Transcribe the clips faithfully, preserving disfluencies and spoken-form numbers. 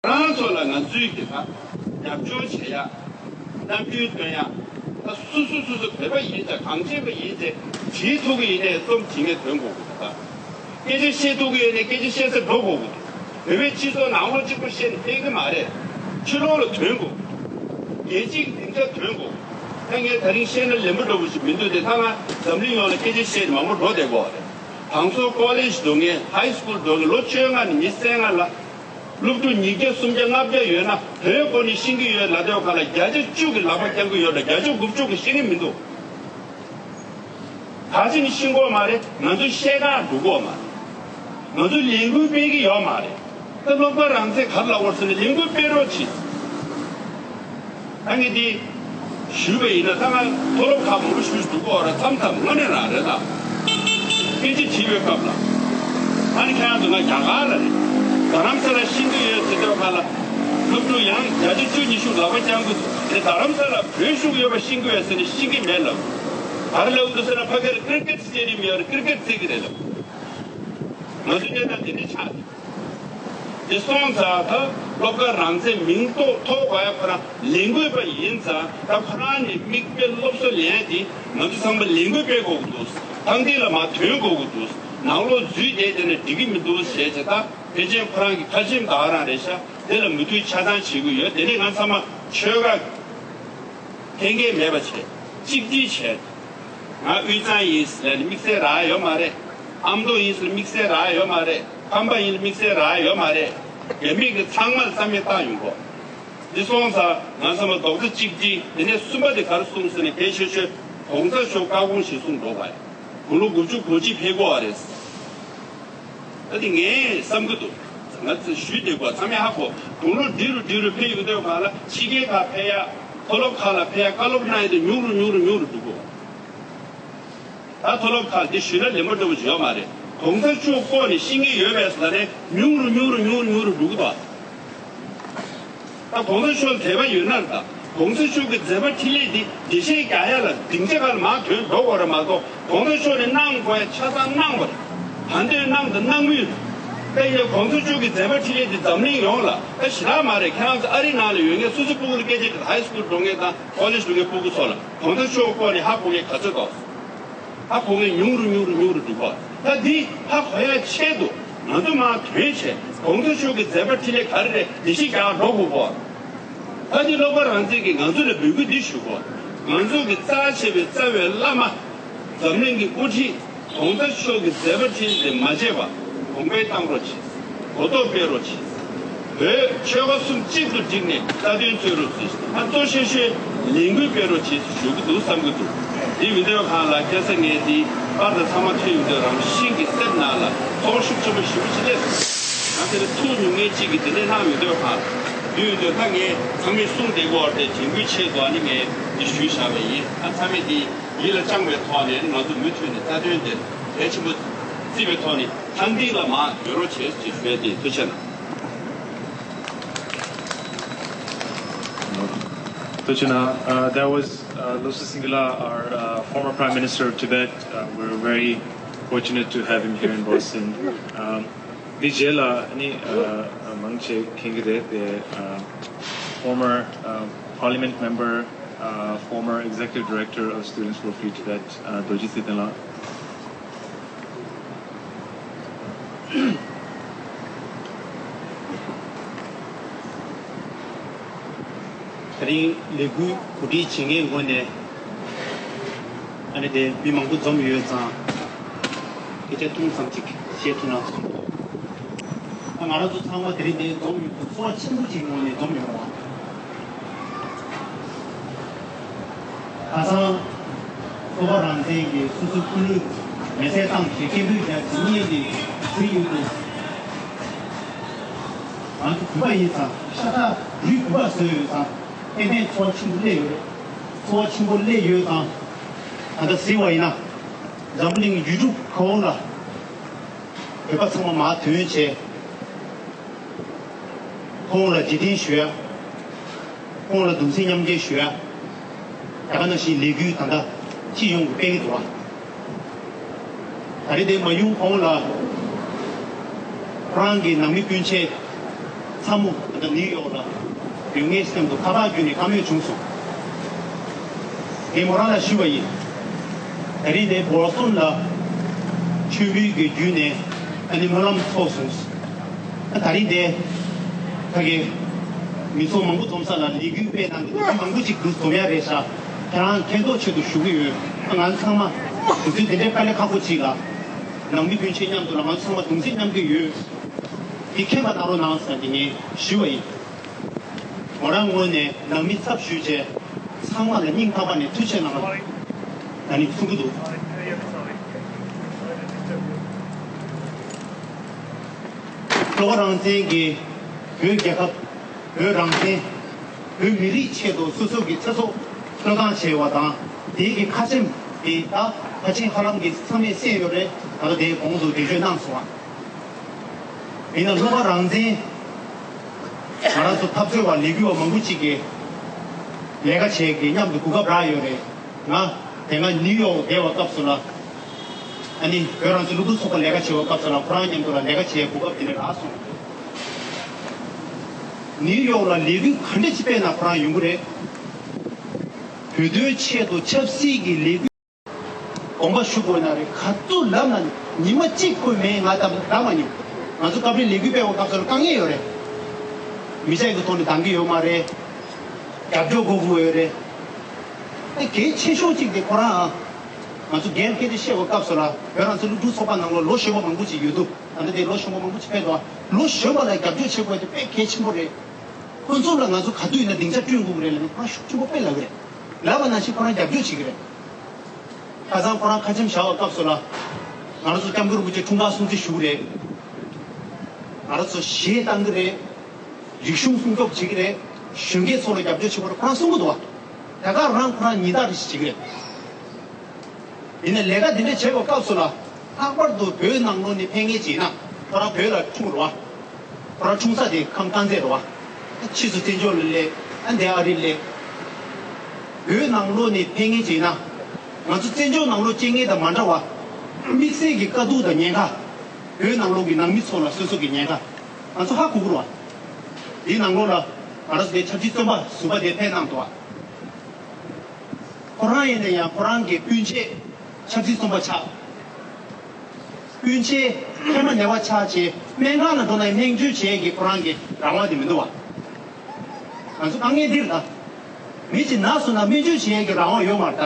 རང་ཚོ་ལ་ང་ཚོའི་གི་ད་རྒྱབ་སྐྱོར་བྱེད་ཡ། རྣམ་འགྱུར་སྟོན་ཡ། ད་སུ་སུ་སུ་སུ་བོད་པ་ཡིན་ཙང་གངས་ཅན་པ་ཡིན་ཙང་བྲིས་ཐུབ་ཀྱི་ཡིན་ནའི་རྩོམ་བྲིས་ནས་ཐོན་དགོས་ཀྱི་འདུག་ད་སྐད་ཆ་བཤད་ཐུབ་ཀྱི་ཡོད་ནའི་སྐད་ཆ་བཤད་ས་འགྲོ་དགོས་ཀྱི་འདུག་བོད་པའི་སྤྱི་ཚོགས་ནང་ལོགས་གཅིག་པུ་བཤད་ནས་ཕན་གྱི་མ་རེད། ཕྱི་ལོགས་ལ་ཐོན་དགོས། རྒྱལ་སྤྱིའི་སྡིངས་ཆ་ཐོན་དགོས། ད་ངས་ད་རིང་བཤད་ན་ལན་པོ་འདྲ་པོ་ཞིག་མི་འདུག་སྟེ། ད་ང་འཛམ་གླིང་ཡོངས་ལ་སྐད་ཆ་བཤད་ནས་མང་པོ་འགྲོ་བསྡད་དགོས་པ་རེད། གང་ཚོ་ཀོ་ལེཇ་འགྲོ་མཁན། ཧའི་སི་ཀུལ་འགྲོ་མཁན། ལོ་བཅོ་ལྔ་ནས་ཉི་ཤུ་རྩ་ལྔ་ལ། སློབ་ཕྲུག་ཉིས་བརྒྱ་སུམ་བརྒྱ་ལྔ་བརྒྱ་ཡོད་ན། བོད་སྐོར་ནས་ཤེས་ཀྱི་ཡོད་ལབ་དུས་སྒང་ལ་བརྒྱ་ཆ་བཅུ་གིས་ལག་པ་བརྐྱང་གི་ཡོད་ལ། བརྒྱ་ཆ་དགུ་བཅུ་གིས་ཤེས་ཀྱི་མི་འདུག་ག་ཅི་ནས་ཤེས་ཀྱི་ཡོད་མ་རེད། ང་ཚོ་བཤད་གྲྭར་འགྲོ་གི་ཡོད་མ་རེད། ང་ཚོ་ལས་འགུལ་སྤེལ་གྱི་ཡོད་མ་རེད། ད་བློ་དགའ་རང་བཙན་ག་རེ་ལབ་དགོས་ཟེར་ན། ལས་འགུལ་སྤེལ་རོགས་བྱེད། ད་ངས་འདི་ཞུས་པ་ཡིན་ན། ད་ང་མཐོ་སློབ་ཁག་མང་པོ་ཞུས་འདུག་གོ། ར་མཚམས་མཚམས་དངོས་གནས་རང་རེད་ད། སྐད་ཆ་དྲིས་པའི་སྐབས་ལ། ཨ་ནི་ཁྱེད་རང་ཚོ་ང་རྒྱ་གར་ལ་རེད། རྡ་རམ་ས་ལ་ཤེས་ཀྱི་ཡོད་ཟེར་དུས་སྒང་ལ། སློབ་ཕྲུག་ཡང་བརྒྱ་ཆ་བཅུ་ཉི་ཤུ་ལག་པ་བརྐྱང་གི་འདུག་དེ་རྡ་རམ་ས་ལ་བོད་བཞུགས་ཡོད་པ་ཤེས་ཀྱི་ཡོད་ཟེར་ནས་ཤེས་ཀྱི་མེད་ལབ། ག་རེ་ལབ་འདུག་ཟེར་ན། ཕ་གིར་ཀིར་ཀེད་སི་ཊེ་ཌི་ཡམ་ཡོད་རེད། ཀིར་ཀེད་རྩེད་ཀྱི་རེད་ལབ། ང་ཚོ་གནས་སྟངས་དེ་འདྲ་ཆགས་འདུག་དེ་སོང་ཙང་ད་བློ་དགའ་རང་བཙན་མིང་ཐོགས་ཐོགས་པ་ཡ། ཁོ་རང་ལས་འགུལ་པ་ཡིན་ཙང་། ད་ཁོ་རང་ནས་མིག་དཔེ་སློབ་གསོ་ལེན་ཡ་དེ། ང་ཚོ་ཚང་མ་ལས་འགུལ་སྤེལ་དགོས་ཀྱི་འདུག་ཐང་སྟེང་ལ་མར་ཐོན་དགོས་ཀྱི་འདུག་ནང་ལོགས་འཛུལ་བསྡད་དེ་ནས་འགྲིག་གི་མི་འདུག་ཟེར་བྱས། ད་ཕལ་ཆེར་ཁོ་རང་གི་ཁ་ཆེམས་ད་ག་རང་རེད་ཤག་དེ་ལ་མོས་མཐུན་ཆ་ཚང་བྱེད་ཀྱི་ཡོད། དེ་ནས་ང་ཚང་མ་ཆོལ་ཁ་ཁེངས་སྐྱུང་མེད་པ་བྱས། གཅིག་སྒྲིལ་བྱས། ང་དབུས་གཙང་ཡིན་ཟེར་ནས་དམིགས་བསལ་རག་ཡོད་མ་རེད། ཨ་མདོ་ཡིན་ཟེར་དམིགས་བསལ་རག་ཡོད་མ་རེད། ཁམས་པ་ཡིན་ཟེར་དམིགས་བསལ་རག་ཡོད་མ་རེད། རྒྱ་མི་གིས་ཚང་མར་རྩ་མེད་བཏང་ཡོང་གོ། འདི་སོང་ཙང་ང་ཚང་མ་རྡོག་རྩ་གཅིག་སྒྲིལ། དེ་ནས་གསུམ་པ་དེ་ག་རེ་གསུངས་ཟེར་ན། གལ་ཆེ་ཤོས་དགོང་ཚ་ཤོག་བཀའ་དགོངས་ཤིག་གསུངས་འདུག་ག་དགུང་ལོ་དགུ་བཅུ་གོ་གཅིག་ཕེབས་དགོས་པ་རེད། ད་དེ་ངས་བསམ་གྱི་འདུག་ང་ཚོས་ཞུས་བསྡད་དགོས། ཚང་མས་ཧ་གོ། དགུང་ལོ་འདི་རུ་འདི་རུ་ཕེབས་ཡོང་དུས་སྒང་ལ། ཕྱི་རྒྱལ་ཁག་ཕེབས་ཡ། མཐོ་སློབ་ཁག་ལ་ཕེབས་ཡ། བཀའ་སློབ་གནང་ཡ་དེ་ཉུང་རུ་ཉུང་རུ་ཉུང་རུ་འགྲོ་གི་འདུག་ད་མཐོ་སློབ་ཁག་འདི་ཞུས་ན་ལན་པོ་འདྲ་པོ་ཞིག་ཡོད་མ་རེད། གོང་ས་མཆོག་སྐོར་ནས་ཤེས་ཀྱི་ཡོད་པས་ཟེར་ནས་ཉུང་རུ་ཉུང་རུ་ཉུང་རུ་ཉུང་རུ་འགྲོ་གི་འདུག་ད་གོང་ས་མཆོག་ལ་དད་པ་ཡོད་ན་རེད། ད་གོང་ས་མཆོག་གི་མཛད་པ་འཕྲིན་ལས་འདི་འགྲེལ་བཤད་རྒྱག་ཡ་ལ་སྡིངས་ཆ་ཁག་ལ་མར་ཐོན་འགྲོ་དགོས་རེད་མ་གཏོགས། གོང་ས་མཆོག་ནས་གནང་དགོས་ཡ་ཆ་ཚང་གནང་བ་རེད། ད་འདོད་གནང་དང་གནང་མུས་རེད། ད་ཡིན་ནའི་གོང་ས་མཆོག་གི་མཛད་པ་འཕྲིན་ལས་འདི་འཛམ་གླིང་ཡོངས་ལ་ད་ཞེ་དྲག་མ་རེད། ཁྱེད་རང་ཚོ་ཨ་རིའི་ནང་ལ་ཡོད་མཁན་སོ་སོའི་སྤུ་གུ་ལ་སྐད་ཆ་དྲིས། ཧའི་སི་ཀུལ་འགྲོ་མཁན་དང་ཀོ་ལེཇ་འགྲོ་མཁན་སྤུ་གུ་ཚོ་ལ་གོང་ས་མཆོག་སྐོར་ནས་ཧ་གོ་མཁན་ག་ཚོད་འདུག་ཧ་གོ་མཁན་ཉུང་རུ་ཉུང་རུ་ཉུང་རུ་འགྲོ་གི་འདུག་ད་འདི་ཧ་གོ་ཡ་ཆེད་དུ་ང་ཚོ་མར་ཐོན་བྱས། གོང་ས་མཆོག་གི་མཛད་པ་འཕྲིན་ལས་ག་རེ་རེད། འགྲེལ་བཤད་རྒྱག་འགྲོ་དགོས་གོ། ད་འདི་བློ་དགའ་རང་བཙན་གྱིས་ང་ཚོ་ལ་འབོད་སྐུལ་འདི་ཞུ་གོ། ང་ཚོ་གི་རྩ་ཆེ་བའི་རྩ་བའི་བླ་མ། འཛམ་གླིང་གི་དབུ་ཁྲིད་གོང་ས་མཆོག་གི་མཛད་པ་འཕྲིན་ལས་མ་བརྗེད་པ་གོང་འཕེལ་བཏང་རོགས་བྱེད། གོ་རྟོགས་སྤེལ་རོགས་བྱེད། བོད་ཆོལ་ཁ་གསུམ་གཅིག་ཏུ་བསྒྲིལ་ནས་རྩ་དོན་རྩོད་རོགས་ཞུ། ཨ་གཙོ་ཆེ་ཤོས་ལས་འགུལ་སྤེལ་རོགས་བྱེད་ཞུ་གི་འདུག་བསམ་གྱི་འདུག་འདི་མི་འདོད་ཁང་ལ་ཁ་སང་ངས་འདི་པར་དང་ཚང་མ་ཐོན་ཡོང་དུས་རང་བཞིན་གྱི་སེམས་ནང་ལ་ཚོར་ཤུགས་ཆེན་པོ་ཞེ་པོ་ཅིག་སླེབས། ང་དེ་ལ་ཐུགས་མྱོང་མཁན་གཅིག་གིས་དེ་འདྲས་གནང་མི་འདོད་ཁང་འདུས་ཡོང་དུས། ད་ངས་ཚང་མས་གསུངས་བསྡད་ཀྱི་ཡོད་རེད། དྲན་སྐུལ་ཆེད་དུ་ཨ་ནི་ངས་འདི་ཞུས་བཞག་པ་ཡིན། ཨ་ཚང་མས་འདི་ཡིད་ལ་བཅངས་པའི་ཐོག་ནས་ང་ཚོ་མུ་མཐུད་ནས་རྩ་དོན་འདིར་གལ་ཆེན་པོ་བརྩི་བའི་ཐོག་ནས་ཐང་སྟེང་ལ་མར་ཡོང་རོགས་བྱེད་ཅེས་ཞུ་ཡ་དེ། ཐུགས་རྗེ་གནང་། Tuchina, uh, that was uh, Losü Singala, our uh, former Prime Minister of Tibet. Uh, we're very fortunate to have him here in Boston. Um, འདི་རྗེས་ལ་ནི་མང་ཆེ་མཁྱེན་གྱི་རེད་དེ། Former uh, Parliament Member, uh, former Executive Director of Students for Free Tibet, uh, རྡོ་རྗེ་ཚེ་བརྟན་ལགས། ད་རིང་ལས་འགུལ་གོ་སྒྲིག་བྱེད་མཁན་ངོས་ནས་ཨ་ནི་དེ་མི་མང་པོ་འཛོམས་ཡོད་ཙང་སྐད་ཆ་ཐུང་ཙམ་ཅིག་བཤད་ཐུབ་ན་བསམ་འདུག་ང་རང་ཚོ་ཚང་མ་དེ་རིང་འདིར་འཛོམས་ཡོད་དུས་ཚོར་བ་ཆེན་པོ་ཅིག་ངོས་ནས་འཛོམས་ཡོད་པ། ཁ་སང་བློ་དགའ་རང་བཙན་གྱིས་སོ་སོའི་སྐུ་ལུས་མེ་བསྲེགས་བཏང་བྱས་སྐད་འབོད་རྒྱག་ཇི་སྙེད་ཀྱི་ཟིན་ཡོད་དུས། ང་ཚོ་བོད་པ་ཡིན་ཙང་། ཤ་ཁྲག་རུས་བོད་པ་བཟོས་ཡོད་ཙང་། ཏན་ཏན་ཚོར་བ་ཆེན་པོ་སླེབས་ཡོད་རེད། ཚོར་བ་ཆེན་པོ་སླེབས་ཡོད་ཙང་། ད་ལྟ་གཟིགས་པ་ཡིན་ན། འཛམ་བུ་གླིང་ཡུལ་གྲུ་གང་ལ་བོད་པ་ཚང་མ་མར་ཐོན་བྱས། ཁོང་ལ་རྗེས་དྲན་ཞུ་ཡ། ཁོང་ལ་གདུང་སེམས་མཉམ་སྐྱེད་ཞུ་ཡ། ད་ག་ནང་བཞིན་ལས་འགུལ་ད་ལྟ་སྤྱི་ཡོངས་ཀྱི་སྤེལ་གྱི་འདུག་བ། ད་རེས་དེ་མ་ཡོང་གོང་ལ་ཁོ་རང་གི་ནང་མི་སྤུན་མཆེད་ཚ་མོ་ ནིའུ་ཡོག་ལ་ཡོང་ངེས་སེམས་དུ་ཁ་པར་བརྒྱུད་ནས་བཀའ་མོལ་བྱུང་སོང་། ངས་མོ་རང་ལ་ཞུས་པ་ཡིན། ད་རིང་དེ་བོ་སི་ཊོན་ལ་མཆོད་འབུལ་གྱི་བརྒྱུད་ནས་ཨ་ནི་སྨོན་ལམ་ཚོགས་སོང་། ད་རིང་དེ་ཕ་གི་མི་ཚོགས་མང་པོ་འཛོམས་ས་ལ་ལས་འགུལ་སྤེལ་གནང་གི་འདུག་མང་པོ་ཅིག་འདུག་འཛོམས་ཡ་རེད་ཤག་ཁྱེད་རང་མཁྱེན་རྟོགས་ཆེད་དུ་ཞུ་གི་ཡོད། ང་ཚོ་ཚང་མ་དུས་ཚོད་འདི་འདྲའི་དཀའ་ལས་ཁག་པོ་ཅིག་ལ་ནང་མི་སྤུན་མཆེད་མཉམ་དུ་ལ་ང་ཚོ་ཚང་མ་གདུང་སེམས་མཉམ་སྐྱེད་ཡོད། འདི་མཁྱེན་པ་གནང་རོགས་གནང་ཟེར་ཏེ་ངས་ཞུས་པ་ཡིན། མོ་རང་ངོས་ནས་ནང་མི་ཚབ་ཞུས་བྱས་ཚང་མ་ལ་སྙིང་ཐག་པ་ནས་ཐུགས་རྗེ་གནང་བ་ད་ནི་གསུང་གི་འདུག་བློ་དགའ་རང་བཙན་གྱིས་བོད་རྒྱལ་ཁབ། བོད་རང་བཙན། བོད་མི་རིགས་ཆེད་དུ་སོ་སོ་གི་ཚེ་སྲོག་བློས་བཏང་བྱས་པ་དང་དེའི་གི་ཁ་ཆེམས་དེ་ད་ཕལ་ཆེར་ཧ་ལམ་གྱི་ཚང་མས་གསན་ཡོད་རེད། ད་ལྟ་དེའི་གོང་དུ་འགྲེལ་བརྗོད་གནང་སོང་བ། ཡིན་ན་བློ་དགའ་རང་བཙན་ང་རང་ཚོ་འཐབ་རྩོད་པ་ལས་འགུལ་བ་མང་པོ་ཅིག་གིས་ལས་ཀ་བྱས་ཀྱི་མཉམ་དུ་གོ་སྐབས་རག་ཡོད་རེད། ང་དེ་སྔ་ནིའུ་ཡོག་བསྡད་པ་སྐབས་སུ་ལ་ཨ་ནི་བོད་རང་བཙན་སློབ་ཕྲུག་ཚོགས་པ་ལས་ཀ་བྱེད་པ་སྐབས་སུ་ལ་ཁོ་རང་མཉམ་དུ་ལ་ལས་ཀ་བྱེད་གོ་སྐབས་དེ་འདྲ་རག་སོང་། ནིའུ་ཡོག་ལ་ལས་འགུལ་ག་འདྲ་ཅིག་སྤེལ་ན་ཁོ་རང་ཡོང་གི་རེད། བོད་དོན་ཆེད་དུ་ཆབ་སྲིད་ཀྱི་ལས་འགུལ་དགོངས་པ་ཞུ་དགོས་ན་རེད། ག་ཚོད་ལབ་ན་ཉི་མ་གཅིག་ཁོས་མེད་ང་ལྟ་ལབ་མ་ཉན། ང་ཚོ་སྐབས་རེ་ལས་འགུལ་སྤེལ་བ་སྐབས་སུ་ལ་དཀའ་ངལ་ཡོད་རེད། མི་ཆ་གི་ཐོག་ནས་འདང་གི་ཡོད་མ་རེད། རྒྱབ་སྐྱོར་དགོས་ཀྱི་ཡོད་རེད། ཨེ་གལ་ཆེ་ཤོས་གཅིག་དེ་ཁོ་རང་ང་ཚོ་རྒན་སྐད་ཆ་བཤད་པ་སྐབས་སུ་ལ་བོད་རང་བཙན་སློབ་ཕྲུག་ཚོགས་པ་ནང་ལོགས་ལོ་གཞོན་པ་མང་པོ་ཅིག་ཡོད་འདུག་ད་ལྟ་དེ་ལོ་གཞོན་པ་མང་པོ་ཅིག་ཕེབས་འདུག་ལོ་གཞོན་པ་ལ་རྒྱབ་སྐྱོར་བྱེད་དགོས་དེ་དཔེ་གལ་ཆེན་པོ་རེད། ཁོ་ཚོ་ལ་ང་ཚོ་ག་དུས་ཡིན་ན་སྡིངས་ཆ་བསྐྲུན་དགོས་ཀྱི་རེད་ལབ་ནས་ཁོ་རང་ཤུགས་ཆེན་པོ་དཔེ་ལབ་ཀྱི་རེད། ལབ་པ་ནང་བཞིན་ཁོ་རང་རྒྱབ་སྐྱོར་བྱེད་ཀྱི་རེད། ཁ་སང་ཁོ་རང་ཁ་ཆེམས་བཞག་པའི་སྐབས་སུ་ལ་ང་རང་ཚོ་སྐྱབས་མགོན་རིན་པོ་ཆེ་འཁྲུངས་སྐར་སྲུང་བརྩི་ཞུ་གི་རེད། ང་རང་ཚོ་གཞས་བཏང་གི་རེད། རིག་གཞུང་སྲུང་སྐྱོབ་བྱེད་ཀྱི་རེད། གཞོན་སྐྱེས་ཚོ་ལ་རྒྱབ་སྐྱོར་བྱེད་དགོས་རེད་ཁོ་རང་གསུང་གི་འདུག་བ། ད་ག་རང་ཁོ་རང་ཉིན་ལྟར་རེ་ཞིག་བྱེད་ཀྱི་རེད། ཡིན་ནའི་ལས་ཀ་འདི་འདྲ་བྱེད་པའི་སྐབས་སུ་ལ་ལྷག་པར་དུ་བོད་ནང་ལོགས་ནས་ཕེབས་མཁན་ཅིག་ཡིན་ན་ཁོ་རང་བོད་ལ་འཁྲུངས་རེད་བ། ཁོ་རང་འཁྲུངས་ས་དེ་ཁམས་དཀར་མཛེས་རེད་བ། ཕྱིས་སུ་བཙན་བྱོལ་ལ་སླེབས། ཨ་འདི་ཨ་རི་སླེབས། བོད་ནང་ལོགས་ནས་ཕེབས་མཁན་ཅིག་ཡིན་ན་ང་ཚོ་བཙན་བྱོལ་ནང་ལོགས་སྐྱེ་མཁན་དང་མ་འདྲ་བ། དམིགས་བསལ་གྱི་དཀའ་སྡུག་དང་ཉེན་ཁ། བོད་ནང་ལོགས་ཀྱི་ནང་མི་ཚོ་ལ་སོ་སོ་གི་ཉེན་ཁ། ང་ཚོ་ཧ་གོ་གི་རེད་བ། དེའི་ནང་ལོགས་ལ་ང་རང་ཚོ་དེ་ཆབ་སྲིད་བཙོན་པ་ཟུར་པ་དེ་ཕེབས་གནང་འདུག་བ། ཁོ་རང་ཡིན་ན་ཡང་ཁོ་རང་གི་སྤུན་མཆེད་ཆབ་སྲིད་བཙོན་པ་ཆགས། སྤུན་མཆེད་ཧེ་མ་ནད་པ་ཆགས་བྱས་སྨན་ཁང་ལ་འགྲོ་ན་སྨན་བཅོས་བྱེད་ཀྱི་ཁོ་རང་གི་རང་དབང་དེ་མི་འདུག་བ། ང་ཚོ་དཀའ་ངལ་འདིར་ད། མི་གཅིག་ན་སོང་ན་སྨན་བཅོས་བྱེད་ཀྱི་རང་དབང་ཡོད་མ་རེད་ད།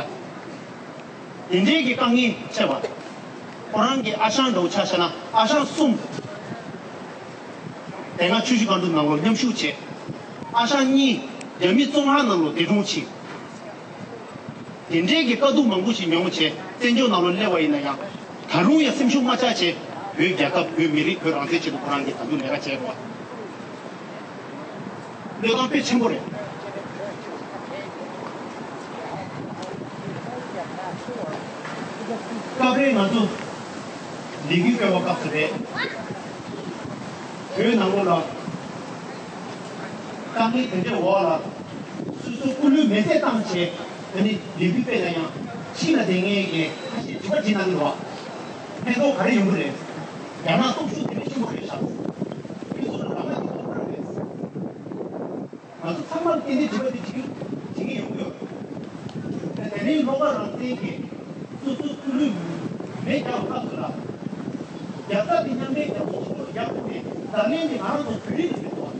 དེ་འདྲའི་གི་དཀའ་ངལ་འཕྲད་པ། ཁོ་རང་གི་ཨ་ཞང་འདྲ་བོ་ཆ་བཞག་ན་ཨ་ཞང་གསུམ། དེ་སྔ་ཆུ་བཞི་སྒང་དྲུག་ནང་ལོགས་མཉམ་ཞུགས་བྱས། ཨ་ཞང་གཉིས་རྒྱ་མི་བཙོན་ཁང་ནང་ལོགས་འདས་གྲོངས་ཕྱིན། དེ་འདྲའི་གི་དཀའ་སྡུག་མང་པོ་ཞིག་མྱོང་བྱས་བཙན་བྱོལ་ནང་ལོགས་སླེབས་པ་ཡིན་ན་ཡང་། ད་རུང་ཡང་སེམས་ཤུགས་མ་ཆག་བྱས་བོད་རྒྱལ་ཁབ་བོད་མི་རིགས་བོད་རང་བཙན་ཆེད་དུ་ཁོ་རང་གིས་ད་དུང་ལས་ཀ་བྱས་རོགས། གནས་སྟངས་དཔེ་ཆེན་པོ་རེད། སྐབས་རེ་ང་ཚོ་ལས་འགུལ་སྤེལ་བ་སྐབས་སུ་རེད། བོད་ནང་ལོགས་ལ་དཀའ་ངལ་དེ་འདྲའི་འོག་ལ་སོ་སོ་སྐུ་ལུས་མེ་སྲེག་བཏང་བྱས་ཨ་ནི་ལས་འགུལ་སྤེལ་ན་ཡང་ཕྱི་ལ་བསྡད་མཁན་གྱི་ཁ་ཤས་དྲི་བ་དྲིས་གནང་གི་འདུག་བ། ཕན་ཐོགས་ག་རེ་ཡོང་གི་རེད། རྒྱ་ནག་སྟོབས་ཤུགས་དེ་འདྲ་ཆེན་པོ་རེད་ཤག་ཁྱེད་ཚོ་ལ་རང་དབང་གི་ཐོབ་ཐང་རེད། ང་ཚོ་ཚང་མར་ཏན་ཏན་དྲི་བ་དེ་དྲི་དྲི་གི་ཡོང་གི་ཡོད། དེ་རིང་བློ་དགའ་རང་བཙན་གྱིས་སོ་སོའི་སྐུ་ལུས་མེ་བརྒྱབ་སྐབས་སུ་ལ། རྒྱལ་ས་དེ་མཉམ་འབྲེལ་རྒྱལ་ཚོགས་ཆེན་པོ་ལ་བརྒྱབ་ཐུབ་ནས་འཛམ་གླིང་འདི་ང་རང་ཚོ་བོད་རིགས་ལ་མི་གཏོགས།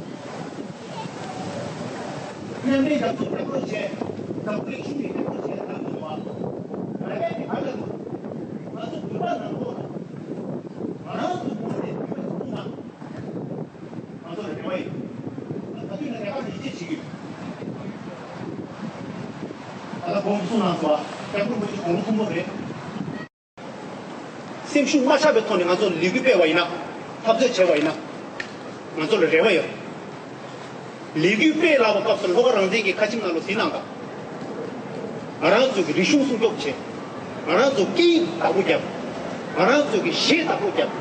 མཉམ་འབྲེལ་རྒྱལ་ཚོགས་རྒྱབ་སྐྱོར་བྱས། འཛམ་བུ་གླིང་ཤུགས་ཀྱིས་རྒྱབ་སྐྱོར་བྱས་ལ་ལབ་དགོས་པ། ང་རྒྱལ་དེ་ག་ལ་འདུག་ང་ཚོ་བོད་པ་ནང་ལོགས་ལ་ང་རང་ཚོ་ངོས་ནས་བོད་པ་ཚོ་ན། ང་ཚོ་ལ་རེ་བ་ཡོད། ང་ད་དུས་ན་རེ་བ་ནི་ཡིད་ཆེས་བྱེད་ཀྱི་ཡོད། ད་ལྟ་གོང་དུ་གསུངས་གནང་སོང་བ། སྐྱབས་མགོན་རིན་པོ་ཆེ་དགུང་ལོ་མཐོན་པོ་རེད། སེམས་ཤུགས་མ་ཆག་པའི་ཐོག་ནས་ང་ཚོ་ལས་འགུལ་སྤེལ་བ་ཡིན་ན། འཐབ་རྩོད་བྱས་པ་ཡིན་ན། ང་ཚོ་ལ་རེ་བ་ཡོད། ལས་འགུལ་སྤེལ་ལབ་པ་སྐབས་སུ་བློ་དགའ་རང་བཙན་གྱི་ཁ་ཆེམས་ནང་ལ་གཟིགས་གནང་དང་། ང་རང་ཚོ་གི་རིག་གཞུང་སྲུང་སྐྱོབ་བྱེད། ང་རང་ཚོ་སྐད་ཡིག་བདག་པོ་རྒྱབ། ང་རང་ཚོ་གི་གཞས་བདག་པོ་རྒྱབ།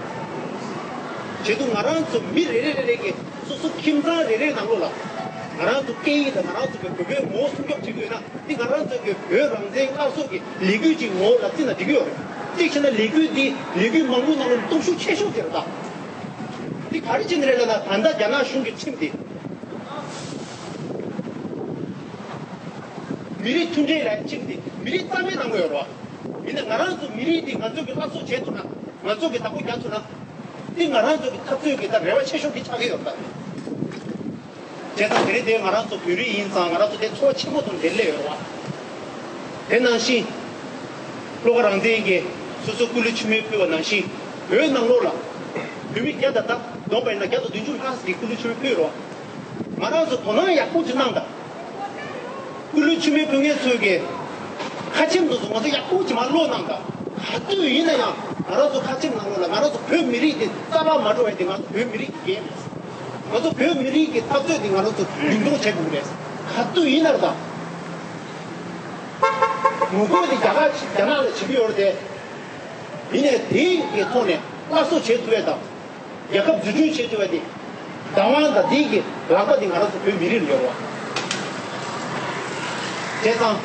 བྱེད་དུས་ང་རང་ཚོ་མི་རེ་རེ་རེ་རེ་གི་སོ་སོ་ཁྱིམ་ཚང་རེ་རེའི་ནང་ལོགས་ལ། ང་རང་ཚོ་སྐད་ཡིག་དང་ང་རང་ཚོ་གི་བོད་པའི་ངོ་བོ་སྲུང་སྐྱོབ་བྱེད་དགོས་ན་འདི་ང་རང་ཚོ་གི་བོད་རང་བཙན་སླར་གསོ་གི་ལས་འགུལ་གྱི་ངོ་བོ་ལ་བརྩིས་ན་འགྲིག་གི་ཡོད་རེད། གཅིག་བྱས་ན་ལས་འགུལ་འདི་ལས་འགུལ་མང་པོའི་ནང་ལོགས་སྟོབས་ཤུགས་ཆེ་ཤོས་དེ་རེད་ད། འདི་ག་རེ་བྱས་ནས་རེད་ལབ་ན་ད་ལྟ་རྒྱ་ནག་གཞུང་གི་ཁྲིམས་འདི། མི་རིགས་མཐུན་སྒྲིལ་ལ་ཕྱིན་ཏེ་མི་རིགས་རྩ་མེད་གནང་གི་ཡོད་རེད་བ། ཡིན་ན་ང་རང་ཚོ་མི་རིགས་འདི་ང་ཚོ་གི་སླར་གསོ་བྱེད་ཐུབ་ན། ང་ཚོ་གི་བདག་པོ་རྒྱག་ཐུབ་ན། འདི་ང་རང་ཚོ་གི་འཐབ་རྩོད་ཀྱི་ད་རེ་བ་ཆེ་ཤོས་འདི་ཆགས་ཀྱི་ཡོད་རེད་ད། བྱས་ཙང་དེ་རིང་འདིར་ང་རང་ཚོ་བོད་རིགས་ཡིན་ཙང་ང་རང་ཚོ་དེ་ཚོར་བ་ཆེན་པོ་དང་འབྲེལ་སླེབས་ཡོད་རེད་བ། དེ་ནང་བཞིན་བློ་དགའ་རང་བཙན་གྱིས་སོ་སོ་སྐུ་ལུས་མཆོད་མེ་ཕུལ་བ་ནང་བཞིན་བོད་ནང་ལོགས་ལ་བོད་མི་བརྒྱ་དང་ད་བསྡོམས་པ་ཡིན་ན་བརྒྱ་དང་བདུན་ཅུ་ལྷག་ཙམ་གྱིས་སྐུ་ལུས་མཆོད་མེ་ཕུལ་རེད་བ། ང་རང་ཚོ་དོ་སྣང་ཡག་པོ་ཅིག་གནང་དང་། སྐུ་ལུས་མཆོད་མེ་ཕུལ་མཁན་ཚོས་ཀྱི་ཁ་ཆེམས་དེ་ཚོ་ང་ཚོ་ཡག་པོ་ཅིག་མར་ཀློག་གནང་དང་། ག་དུས་ཡིན་ན་ཡང་ང་རང་ཚོ་ཁ་ཆེམས་ནང་ལོགས་ལ་ང་རང་ཚོ་བོད་མི་རིགས་དེ་རྩ་བ་མ་འགྲོ་བ་དེ་ང་ཚོ་བོད་མི་རིགས་ཀྱི་འགན་མེད། ང་ཚོ་བོད་མི་རིགས་ཀྱི་འཐབ་རྩོད་དེ་ང་རང་ཚོ་རྒྱུན་འཁྱོངས་བྱེད་དགོས་རེད། ག་དུས་ཡིན་ན་རེད་ད། ངོ་རྒོལ་དེ་རྒྱ་གར་རྒྱ་ནག་ལ་བྱེད་ཀྱི་ཡོད་རེད་དེ། ཡིན་ནའི་དེའི་གི་ཐོག་ནས་སླར་གསོ་བྱེད་ཐུབ་ཡས་དང་། རྒྱལ་ཁབ་འཛུགས་སྐྲུན་བྱེད་ཐུབ་ཡས་དེ། བདག་དབང་དང་དེའི་གི་ལག་པ་དེ་ང་རང་ཚོ་བོད་མི་རིགས་ལ་ཡོད་རེད་བ། བྱས་ཙང་།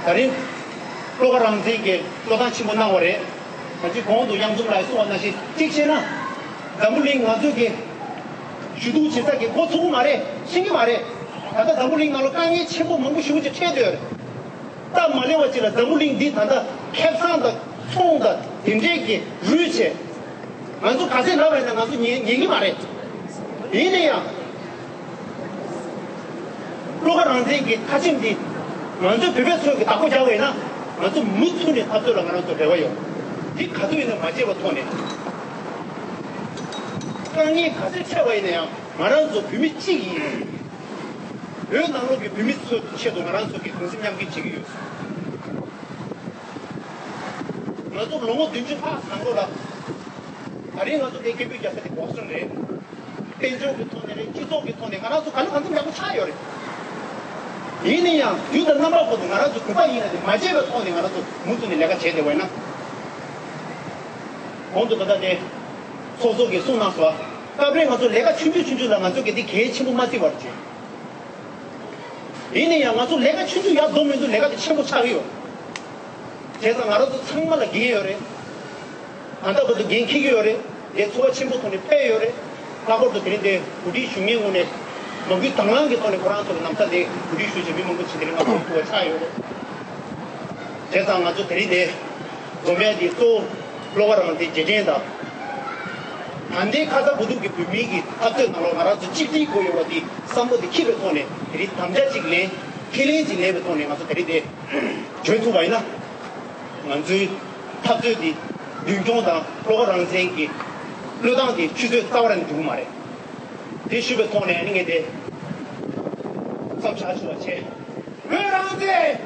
ད་རིང་། བློ་དགའ་རང་བཙན་གྱིས་བློ་ཐག་ཆེན་པོ་གནང་བ་རེད། ང་ཚོས་གོང་དུ་གཡང་འཛོམས་ལགས་གསུངས་པ་ནང་བཞིན་གཅིག་བྱས་ན། འཛམ་བུ་གླིང་ང་ཚོ་གི་ཞུ་གཏུག་བྱེད་ས་གི་འགོ་ཚུགས་ཀྱི་མ་རེད། ཤེས་ཀྱི་མ་རེད། ད་ལྟ་འཛམ་བུ་གླིང་ནང་ལ་དཀའ་ངལ་ཆེན་པོ་མང་པོ་ཞེ་པོ་ཅིག་འཕྲད་བསྡད་ཡོད་རེད། སྟབས་མ་ལེགས་པ་ཅིག་ལ་འཛམ་བུ་གླིང་འདི་ད་ལྟ་ཁེ་བཟང་དང་ཚོང་དང་དེ་འདྲས་ཀྱི་རུལ་བྱས། ང་ཚོ་ག་ཚད་ལབ་པ་ཡིན་ན་ང་ཚོ་ཉན་ཉན་གྱི་མ་རེད། ཡིན་ན་ཡང་། བློ་དགའ་རང་བཙན་གྱི་ཁ་ཆེམས་འདི་ང་ཚོ་བོད་པའི་ཚོས་ཀྱི་བདག་པོ་རྒྱག་པ་ཡིན་ན། ང་ཚོ་མུ་མཐུད་ནས་འཐབ་རྩོད་ལ་ང་རང་ཚོ་རེ་བ་ཡོད། འདི་ག་དུས་ཡིན་ན་མ་བརྗེད་པའི་ཐོག་ནས། དཀའ་ངལ་ག་ཚད་འཕྲད་པ་ཡིན་ན་ཡང་ང་རང་ཚོ་བོད་མི་གཅིག་ཡིན། བོད་ནང་ལོགས་ཀྱི་བོད་མི་ཚོའི་ཆེད་དུ་ང་རང་ཚོ་གི་གདུང་སེམས་མཉམ་སྐྱེད་བྱེད་ཀྱི་ཡོད། ང་ཚོ་ལོ་ངོ་བདུན་ཅུ་ལྷག་གང་གོ་ལ། ད་རེས་ང་ཚོ་དེ་སྐད་འབོད་རྒྱག་ས་དེ་བོག་སོན་རེད། དཔལ་འབྱོར་གྱི་ཐོག་ནས་རེད། སྤྱི་ཚོགས་ཀྱི་ཐོག་ནས་ང་རང་ཚོ་ག་ལེ་གང་འཚམ་ཡག་པོ་ཆགས་ཡོད་རེད། ཡིན་ན་ཡང་དུས་དང་རྣམ་པ་བར་དུ་ང་རང་ཚོ་བོད་པ་ཡིན་ན་དེ་མ་བརྗེད་པའི་ཐོག་ནས་ང་རང་ཚོ་མུ་མཐུད་ནས་ལས་ཀ་བྱས་བསྡད་པ་ཡིན་ན། གོང་དུ་ད་ལྟ་དེ་ཚོགས་གཙོ་གིས་གསུངས་གནང་སོང་། སྐབས་རེ་ང་ཚོ་ལས་ཀ་ཆུང་ཆུང་ཆུང་ཆུང་ལ་ང་ཚོ་གི་དེ་གལ་ཆེན་པོ་མ་བརྩི་བར་བྱས། ཡིན་ན་ཡང་ང་ཚོ་ལས་ཀ་ཆུང་ཆུང་ཡག་འདུག་མི་འདུག་ལས་ཀ་དེ་ཆེན་པོ་ཆགས་ཀྱི་ཡོད། བྱས་ཙང་ང་རང་ཚོ་ཚང་མ་ལ་འགན་ཡོད་རེད། ད་ལྟ་བར་དུ་འགན་འཁྱེར་གྱི་ཡོད་རེད། དེ་ཚོར་བ་ཆེན་པོ་ཐོག་ནས་ཕེབས་ཡོད་རེད། ལྷག་པར་དུ་དེ་རིང་འདིར་གོ་སྒྲིག་ཞུ་མཁན་ངོས་ནས་མ་བསྐུལ་དང་བླངས་ཀྱི་ཐོག་ནས་ཁོ་རང་ཚོ་ལ་ནམ་ཟླ་འདིར་གོ་སྒྲིག་ཞུ་བྱས་མི་མང་པོ་ཅིག་དེ་རིང་ང་ཚོ་ཐུག་པ་ཆགས་ཡོད་རེད། བྱས་ཙང་ང་ཚོ་དེ་རིང་འདིར་འཛོམས་ཡས་འདི་གཙོ་བོ་བློ་དགའ་རང་བཙན་རྗེས་དྲན་དང་། ད་ལྟའི་ཁ་ཚ་དགོས་གཏུགས་ཀྱི་བོད་མིའི་གི་འཐབ་རྩོད་ནང་ལོགས་ང་རང་ཚོ་གཅིག་སྒྲིལ་དགོས་ཡོད་པ་འདི་བསམ་བློ་འདི་འཁྱེར་བའི་ཐོག་ནས་དེ་རིང་དམ་བཅའ་གཅིག་ལེན། ཁས་ལེན་གཅིག་ལེན་པའི་ཐོག་ནས་ང་ཚོ་དེ་རིང་འདིར་བྱོན་ཐུབ་པ་ཡིན་ན། ང་ཚོའི་འཐབ་རྩོད་འདི་རྒྱུན་འཁྱོངས་དང་བློ་དགའ་རང་བཙན་གྱི་བློས་བཏང་དེ་ཆུད་ཟོས་རྩ་བ་རང་འགྲོ་གི་མ་རེད། དེ་ཞུས་པའི་ཐོག་ནས་ཨ་ནི་ངས་དེ་མཚམས་བཞག་ཆོག་པ་བྱས། བོད་རང་བཙན།